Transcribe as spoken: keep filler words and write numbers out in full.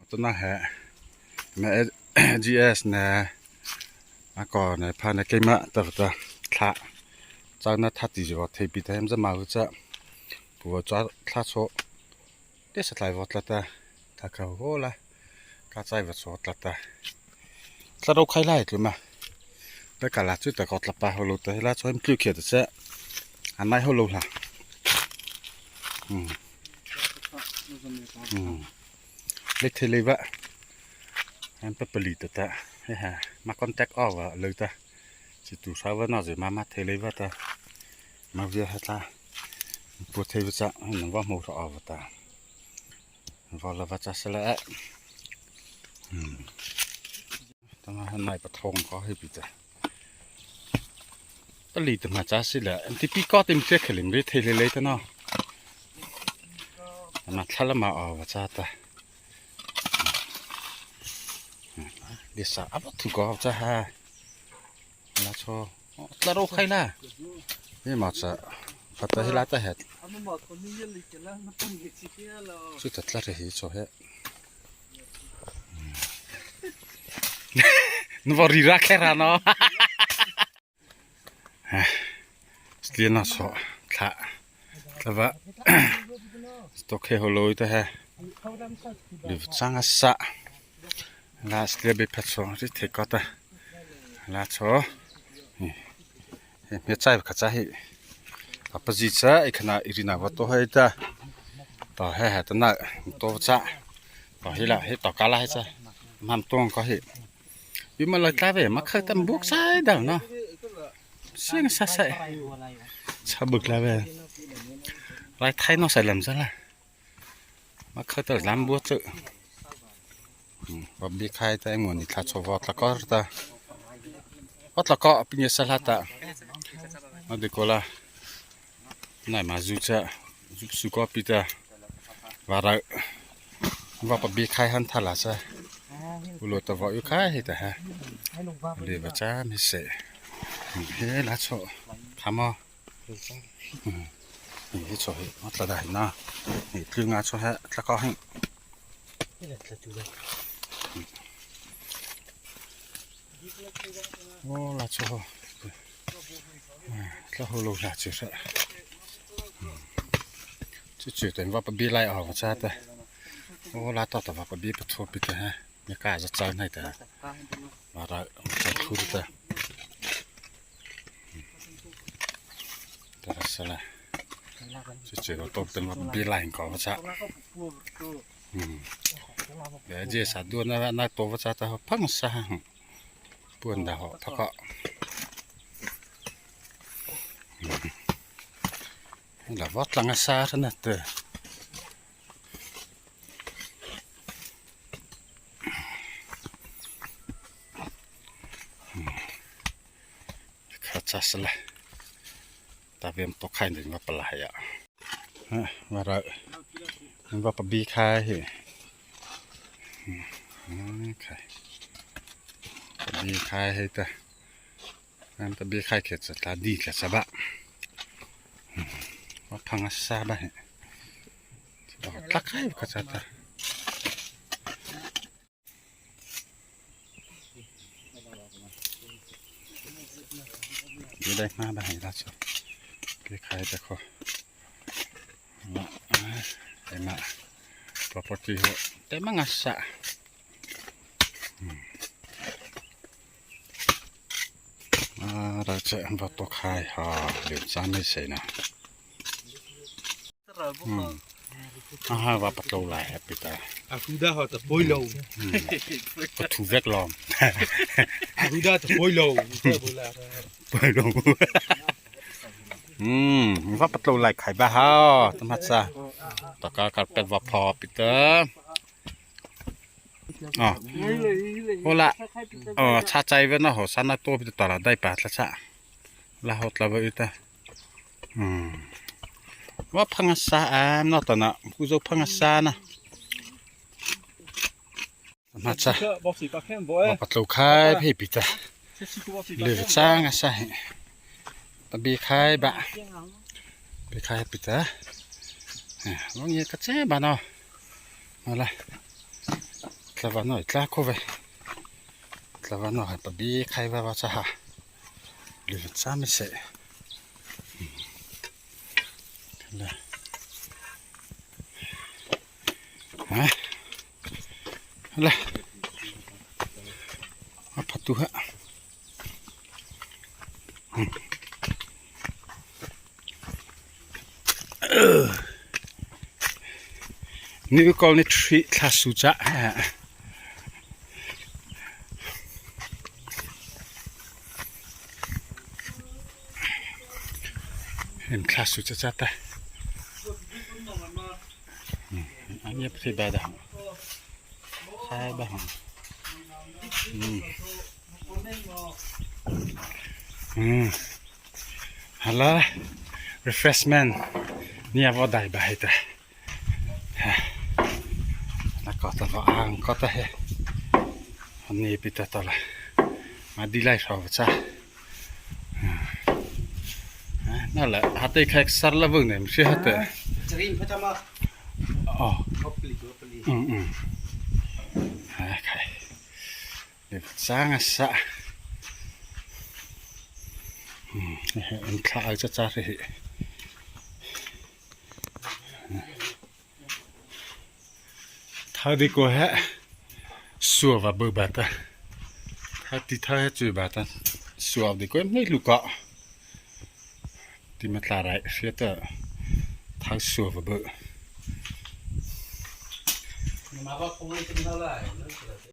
Tuna he, me G S ne, a ko ne pha ne keima ta ta, thla, chau na thati zy thei pi ta hem za ma hu cha, pu cha thla cho, te sa tlai vo tla ta, ta ka ho la, ka chai vo cho tla ta, tla ro khai lai tlu ma, pe ka la chu ta ko tla pa ho lo ta, la cho hem tlu khia ta cha, a nai ho lo la. Hmm. Hmm. Le thei lei va. Em pe pali ta ta. He ha. Ma contact aw va lo ta. Chi tu sa va na zy ma ma thei lei va ta. Ma via ha ta. Pu thei va cha. Na va mo sa aw va ta. Va la va cha sa la. Hmm. Ta ma ha nai pa thong ko he pi ta. Ta li ta ma cha si la. Ti pi ko ti mi che khe lim ri thei lei lei ta no. Ma thla la ma aw va cha ta. Lei sa a va thu ko cha ha. La cho. Tla ro khai la. He ma cha. Pha ta hi la ta he. Chu ta tla re hi cho he. Na va ri ra khe ra no. Sli na so, thla, thla va, sto khe ho lo ta he. Li chang a sa. La sli be pha so, ri the ko ta. La cho. He, he, he chai kha cha he. Apa zi cha, i khana i ri na va to he ta. To he he ta na, to cha. To he la, he to ka la he cha. Mam tong ko he. Yu ma lai tla ve, ma khau tam buk sai dal no. Siang sa sai. Sa buk la ve. Lai thai no sai lam sa la. Ma khau tam lam buk chu. Hmm, va bi khai ta mo ni thla cho va tla ko ta. Va tla ko pi ni sa la ta. Ma di ko la. Nai ma zu cha, zu su ko pi ta. Va ra, va pa bi khai han tha la cha. U lo ta va u khai he ta ha. Li va cha mi se. He la cho. Kha mo. He cho he, ma tla da na. He tlu nga cho he, tla ko he. O la cho ho. Tla ho lo la cho sa. Chu chu ten va pa bi lai a va cha ta. O la ta ta va pa bi pa tho pi ta ha. Ni ka za cha nai ta. Va ra cha thu ta. Ta ra sa la. Chu chu va to ten va pa bi lai ko va cha. Hmm. Be je sa du na na to va cha ta phang sa ha. Puan da ho pha ko. La va tlang a sa na te. Kha cha sa la. Ta vem to khai ding va pa la ya. Ha, va ra. Va pa bi khai he. Hmm, khai. Pa bi khai he ta. An ta bi khai khe cha ta di khe cha ba. Hmm, va phang a sa ba he. Tla khai kha cha ta. Bi dai ma ba he la cho. Bi khai ta ko. Ma, eh, ma. Property ho. Te ma nga sa. Hmm. A, ra che va to khai ha. Liu cha me se na. Hmm. Aha, va pa tlo lai he pi ta. A hu da ho ta poi lo. Hmm. Pa thu vek lom. A hu da ta poi lo. Poi lo. Hmm, va pa tlo lai khai ba ha. Ta ma cha. Ta ka carpet va pha pi ta. A. Ho la. O, cha chai ve na ho, sa na to pi ta la dai pa tla cha. La ho tla ve ta. Hmm. Va phang a sa a, no ta na, ku zo phang a sa na. Ma cha. Va pa tlo khai phe pi ta. Le chang a sa he. Pa bi khai ba. Bi khai pi ta. Eh, va nge ka che ba no. Ma la. Tla vâ no, tla kho vei. Tla vâ no, ha, pabie khai vâ vâ cha ha. Lei vâ cha mi se. Tla. Ha. Tla. A pha tu ha. Ni kol ni tri tla su cha. Em tla su cha cha ta. Ani ap se ba da. Khai ba. Hmm. Hmm. Hala refreshment ni a vaw dai ba hei ta. Ha. Na kawta vaw ang kawta he. Ani pi ta ta la. Ma di lai hraw cha. Ha. Na la hate khai sar la vung ne msi hate. Trim pha ta ma. Oh. Hopefully, hopefully. Mm, mm. Ha khai. Chang a sa. Hmm, en thla a cha cha he. Thau di ko he. Sua va bu ba ta. Thau ti thau he chu ba ta. Sua di ko nei lu ka. Ti ma tla rai sia ta. Thau sua va bu.